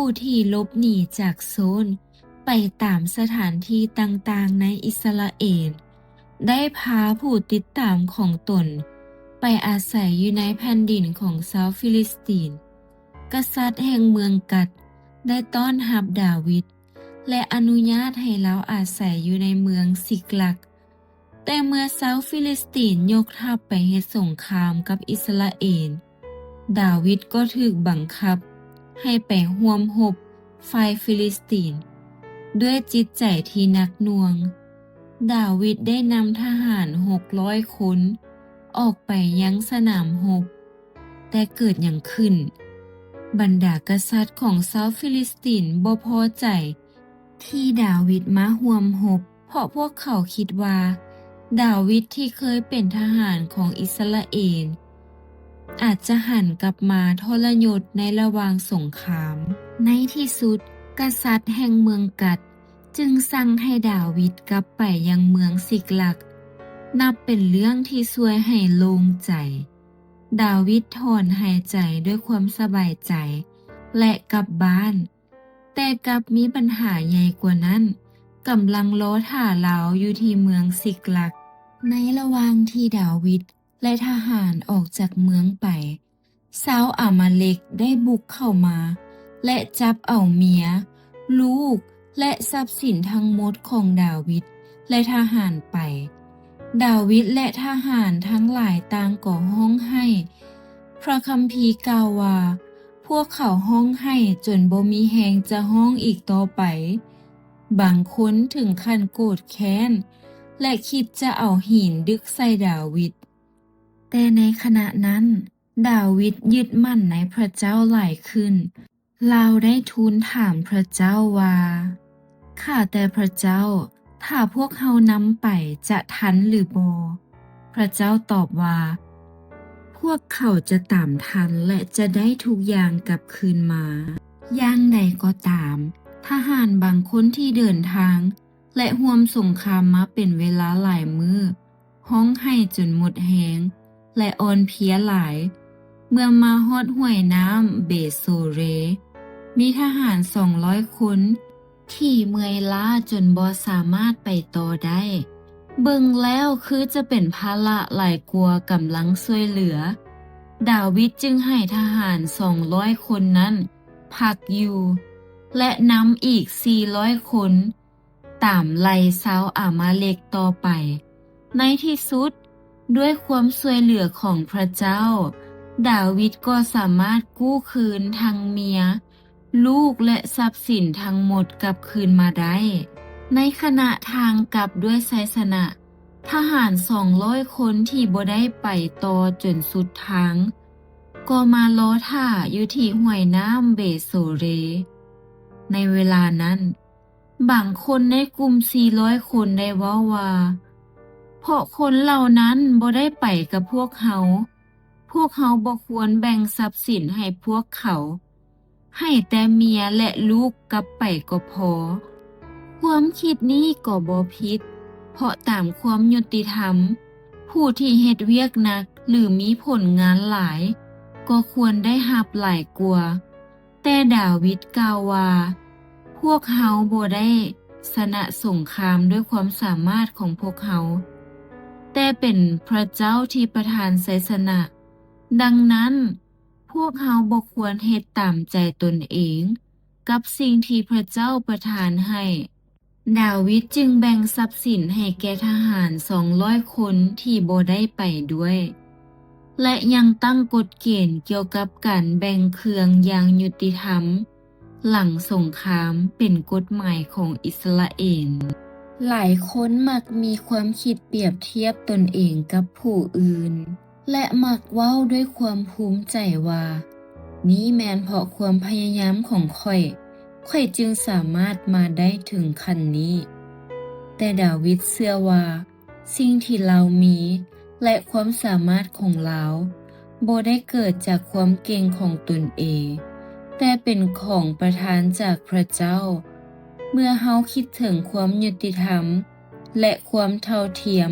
ຜູ້ທີ່ຫຼົບໜີຈາກໂຊນໄປຕາມສະຖານທີ່ຕ່າງໆໃນອິສຣາເອນ ໄດ້ພາຜູ້ຕິດຕາມຂອງຕົນໄປອາໄສຢູ່ໃນແຜ່ນດິນຂອງຊາວຟີລິສຕີນ. ກະສັດແຫ່ງເມືອງກັດໄດ້ຕ້ອນຮັບດາວິດ ແລະ ອະນຸຍາດໃຫ້ລາວອາໄສຢູ່ໃນເມືອງຊິກລັກ. ແຕ່ເມື່ອຊາວຟີລິສຕີນຍົກທັບໄປເຮັດສົງຄາມກັບອິສຣາເອນ, ດາວິດກໍຖືກບັງຄັບໃຫ້ໄປຮ່ວມຮົບຝ່າຍຟີລິສຕີນດ້ວຍຈິດໃຈທີ່ໜັກໜ່ວງ. ດາວິດໄດ້ນຳທະຫານຫົກຮ້ອຍຄົນອອກໄປຍັງສະໜາມຮົບ. ແຕ່ເກີດຫຍັງຂຶ້ນ? ບັນດາກະສັດຂອງຊາວຟີລິສຕີນບໍ່ພໍໃຈທີ່ດາວິດມາຮ່ວມຮົບ ເພາະພວກເຂົາຄິດວ່າດາວິດທີ່ເຄີຍເປັນທະຫານຂອງອິສຣາເອນ ອາດຈະຫັນກັບມາທໍລະຍົດໃນລະຫວ່າງສົງຄາມ. ໃນທີ່ສຸດ, ກະສັດແຫ່ງເມືອງກັດຈຶ່ງສັ່ງໃຫ້ດາວິດກັບໄປຍັງເມືອງຊິກລັກ, ນັບເປັນເລື່ອງທີ່ຊ່ວຍໃຫ້ໂລ່ງໃຈ. ດາວິດຖອນຫາຍໃຈດ້ວຍຄວາມສະບາຍໃຈ ແລະ ກັບບ້ານ. ແຕ່ກັບມີບັນຫາໃຫຍ່ກວ່ານັ້ນກຳລັງລໍຖ້າລາວຢູ່ທີ່ເມືອງຊິກລັກ. ໃນລະຫວ່າງທີ່ດາວິດ ແລະ ທະຫານອອກຈາກເມືອງໄປ, ຊາວອາມາເລັກໄດ້ບຸກເຂົ້າມາ ແລະ ຈັບເອົາເມຍ, ລູກ ແລະ ຊັບສິນທັງໝົດຂອງດາວິດ ແລະ ທະຫານໄປ. ດາວິດ ແລະ ທະຫານທັງຫຼາຍຕ່າງກໍຮ້ອງໄຫ້. ພະຄຳພີກ່າວວ່າ, ພວກເຂົາຮ້ອງໄຫ້ຈົນບໍ່ມີແຮງຈະຮ້ອງອີກຕໍ່ໄປ. ບາງຄົນເຖິງຂັ້ນໂກດແຄ້ນ ແລະ ຄິດຈະເອົາຫີນດຶກໃສ່ດາວິດ. ແຕ່ໃນຂະນະນັ້ນ, ດາວິດຍຶດໝັ້ນໃນພຣະເຈົ້າຫຼາຍຂຶ້ນ. ລາວໄດ້ທູນຖາມພຣະເຈົ້າວ່າ, ຂ້າແຕ່ພຣະເຈົ້າ, ຖ້າພວກເຮົານຳໄປຈະທັນຫຼືບໍ່? ພຣະເຈົ້າຕອບວ່າ, ພວກເຂົາຈະຕາມທັນ ແລະ ຈະໄດ້ທຸກຢ່າງກັບຄືນມາ. ຢ່າງໃດກໍຕາມ, ທະຫານບາງຄົນທີ່ເດີນທາງ ແລະ ຮ່ວມສົງຄາມມາເປັນເວລາຫຼາຍມື້, ຮ້ອງໄຫ້ຈົນໝົດແຮງ ແລະ ອ່ອນເພຍຫຼາຍ. ເມື່ອມາຮອດຫ້ວຍນ້ຳເບໂຊເຣ, ມີທະຫານສອງຮ້ອຍຄົນທີ່ເມື່ອຍລ້າຈົນບໍ່ສາມາດໄປຕໍ່ໄດ້. ເບິ່ງແລ້ວຄືຈະເປັນພາລະຫຼາຍກວ່າກຳລັງຊ່ວຍເຫຼືອ. ດາວິດຈຶ່ງໃຫ້ທະຫານສອງຮ້ອຍຄົນນັ້ນພັກຢູ່ ແລະ ນຳອີກສີ່ຮ້ອຍຄົນ ຕາມໄລ່ຊາວອາມາເລັກຕໍ່ໄປ. ໃນທີ່ສຸດ, ດ້ວຍຄວາມຊ່ວຍເຫຼືອຂອງພຣະເຈົ້າ, ດາວິດກໍສາມາດກູ້ຄືນທັງເມຍ, ລູກ ແລະ ຊັບສິນທັງໝົດກັບຄືນມາໄດ້. ໃນຂະນະທາງກັບດ້ວຍໄຊຊະນະ, ທະຫານສອງຮ້ອຍຄົນທີ່ບໍ່ໄດ້ໄປຕໍ່ຈົນສຸດທາງ ກໍມາລໍຖ້າຢູ່ທີ່ຫ້ວຍນ້ຳເບໂຊເຣ. ໃນເວລານັ້ນ, ບາງຄົນໃນກຸ່ມສີ່ຮ້ອຍຄົນໄດ້ເວົ້າວ່າ, ເພາະຄົນເຫຼົ່ານັ້ນບໍ່ໄດ້ໄປກັບພວກເຮົາ, ພວກເຮົາບໍ່ຄວນແບ່ງຊັບສິນໃຫ້ພວກເຂົາ, ໃຫ້ແຕ່ເມຍ ແລະ ລູກກັບໄປກໍພໍ. ຄວາມຄິດນີ້ກໍບໍ່ຜິດ, ເພາະຕາມຄວາມຍຸຕິທຳ, ຜູ້ທີ່ເຮັດວຽກໜັກ ຫຼື ມີຜົນງານຫຼາຍ ກໍຄວນໄດ້ຮັບຫຼາຍກວ່າ. ແຕ່ດາວິດກ່າວວ່າ, ພວກເຮົາບໍ່ໄດ້ຊະນະສົງຄາມດ້ວຍຄວາມສາມາດຂອງພວກເຮົາ, ແຕ່ເປັນພຣະເຈົ້າທີ່ປະທານໄຊຊະນະ. ດັ່ງນັ້ນ, ພວກເຮົາບໍ່ຄວນເຮັດຕາມໃຈຕົນເອງກັບສິ່ງທີ່ພຣະເຈົ້າປະທານໃຫ້. ດາວິດຈຶ່ງແບ່ງຊັບສິນໃຫ້ແກ່ທະຫານສອງຮ້ອຍຄົນທີ່ບໍ່ໄດ້ໄປດ້ວຍ ແລະ ຍັງຕັ້ງກົດເກນກ່ຽວກັບການແບ່ງເຄື່ອງຢ່າງຍຸຕິທຳຫຼັງສົງຄາມເປັນກົດໝາຍຂອງອິສຣາເອນ. ຫຼາຍຄົນມັກມີຄວາມຄິດປຽບທຽບຕົນເອງກັບຜູ້ອື່ນ ແລະ ມັກເວົ້າດ້ວຍຄວາມພູມໃຈວ່າ, ນີ້ແມ່ນເພາະຄວາມພະຍາຍາມຂອງຂ້ອຍ, ຂ້ອຍຈຶ່ງສາມາດມາໄດ້ເຖິງຂັ້ນນີ້. ແຕ່ດາວິດເຊື່ອວ່າ ສິ່ງທີ່ລາວມີ ແລະ ຄວາມສາມາດຂອງລາວ ບໍ່ໄດ້ເກີດຈາກຄວາມເກັ່ງຂອງຕົນເອງ, ແຕ່ເປັນຂອງປະທານຈາກພຣະເຈົ້າ. ເມື່ອເຮົາຄິດເຖິງຄວາມຍຸຕິທຳ ແລະ ຄວາມເທົ່າທຽມ,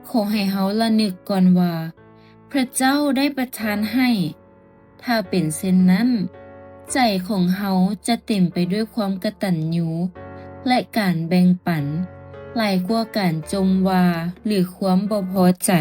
ຂໍໃຫ້ເຮົາລະນຶກກ່ອນວ່າ ພຣະເຈົ້າໄດ້ປະທານໃຫ້. ຖ້າເປັນເຊັ່ນນັ້ນ, ໃຈຂອງເຮົາຈະເຕັມໄປດ້ວຍຄວາມກະຕັນຍູ ແລະ ການແບ່ງປັນ ຫຼາຍກວ່າການຈົ່ມວ່າ ຫຼື ຄວາມບໍ່ພໍໃຈ.